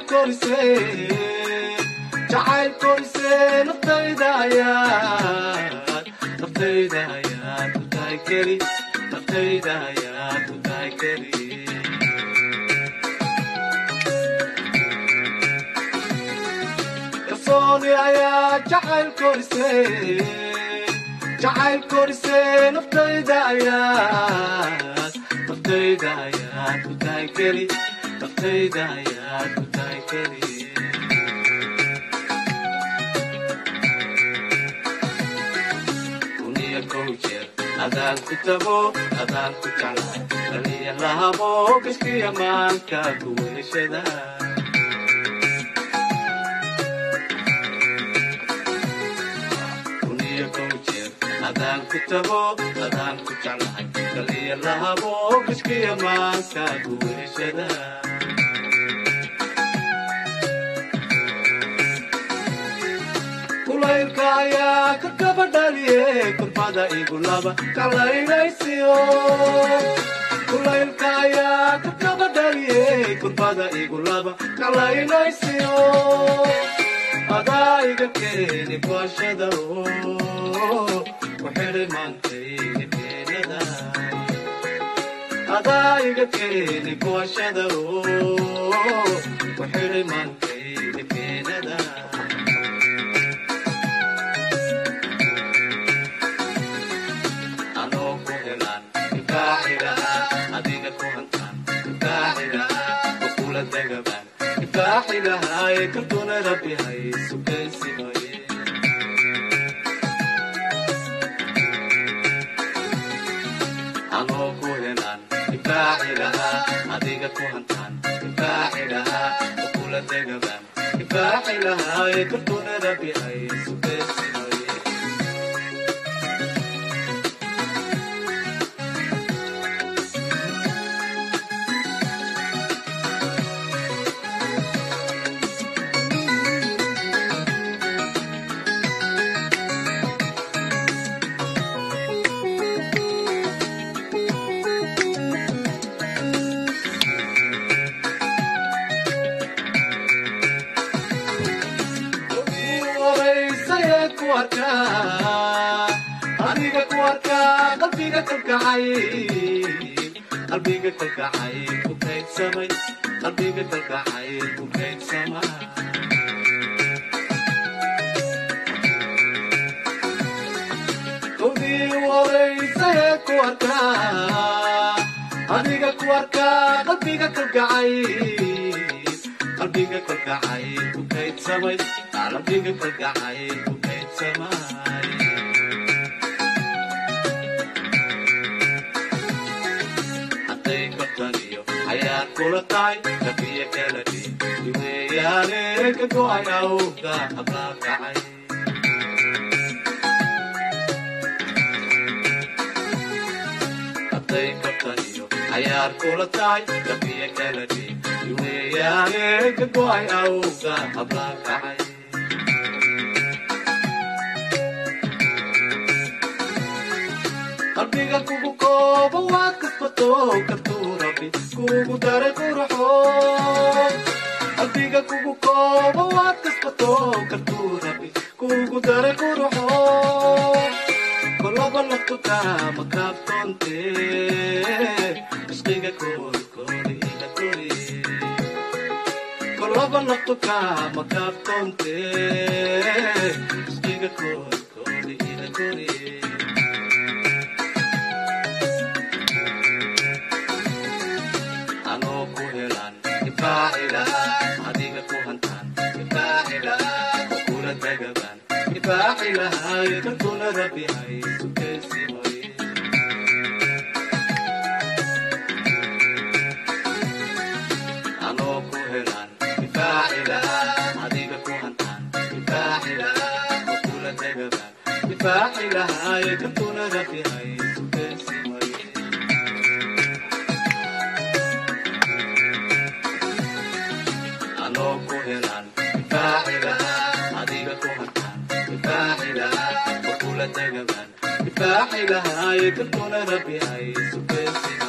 korisay, jacayl korisay, naftayda ayaad, naftayda ayaad ku tahay keli, naftayda ayaad ku tahay keli. Kalsooni ayaa jacayl korisay, jacayl korisay, naftayda ayaad, naftayda ayaad ku tahay keli, naftayda ayaad ku tahay keli. Kuniya kow jeer adaan ku tago, adaan ku jeclahay, kaliya lahabo gashkiya maanka ku weheshada. Kuniya kow jeer adaan ku tago, adaan ku jeclahay, kaliya lahabo gashkiya maanka ku weheshada. Kulaylka ayaa ka kaba dhaliye, kurbada igu laba kalaynaysiyo. Kulaylka ayaa ka kaba dhaliye, kurbada igu laba kalaynaysiyo. Adaa iga keeni kuashada ku xidhay maankayga keenada. Adaa iga keeni kuashada ku xidhay maankayga keenada. Anoo ku helaan difaaci lahaa, adiga ku hantaan difaaci lahaa, oo kula dagabaan difaaci lahaaye, kaltuna Rabbi hay sukaysimaye. Anoo ku helaan difaaci lahaa, adiga ku hantaan difaaci lahaa, oo kula dagabaan difaaci lahaaye, kaltuna Rabbi hay sukaysimaye. Horeysayee ku arkaa, adiga ku arkaa, qalbiga kalkacay, qalbiga kalkacay ku kaydsamay, qalbiga kalkacay ku kaydsamay. Kowdii horeysayee ku arkaa, adiga ku arkaa, qalbiga kalkacay, qalbiga kalkacay ku kaydsamay, qalbiga kalkacay ku kaydsamay. Hadday kaftan iyo cayaar kula tahay, kafiya kala dhiiweeyaane, ka go'ay awga hablaa kacay. Hadday kaftan iyo cayaar kula tahay, kafiya kala dhiiweeyaane, ka go'ay awga hablaa kacay. Qalbiga kugu koobo waad kasbato, kartuu Rabbi kugu daray qurxo. Qalbiga kugu koobo waad kasbato, kartuu Rabbi kugu daray qurxo. Kolaba naftu kaama kaaftoonte, ishqiga koolkooli ila kori. Kolaba naftu kaama kaaftoonte, ishqiga koolkooli ila kori. Anoo ku helaan difaaci lahaa, adiga ku hantaan difaaci lahaa, oo kula dagabaan difaaci lahaaye, kaltuna Rabbi hay sukaysimaye. Anoo ku helaan difaaci lahaa, adiga ku hantaan difaaci lahaa, oo kula dagabaan difaaci lahaaye, kaltuna Rabbi hay sukaysimaye. Anoo ku helaan difaaci lahaa, adiga ku hantaan difaaci lahaa, oo kula dagabaan difaaci lahaaye, kaltuna Rabbi hay sukaysimaye.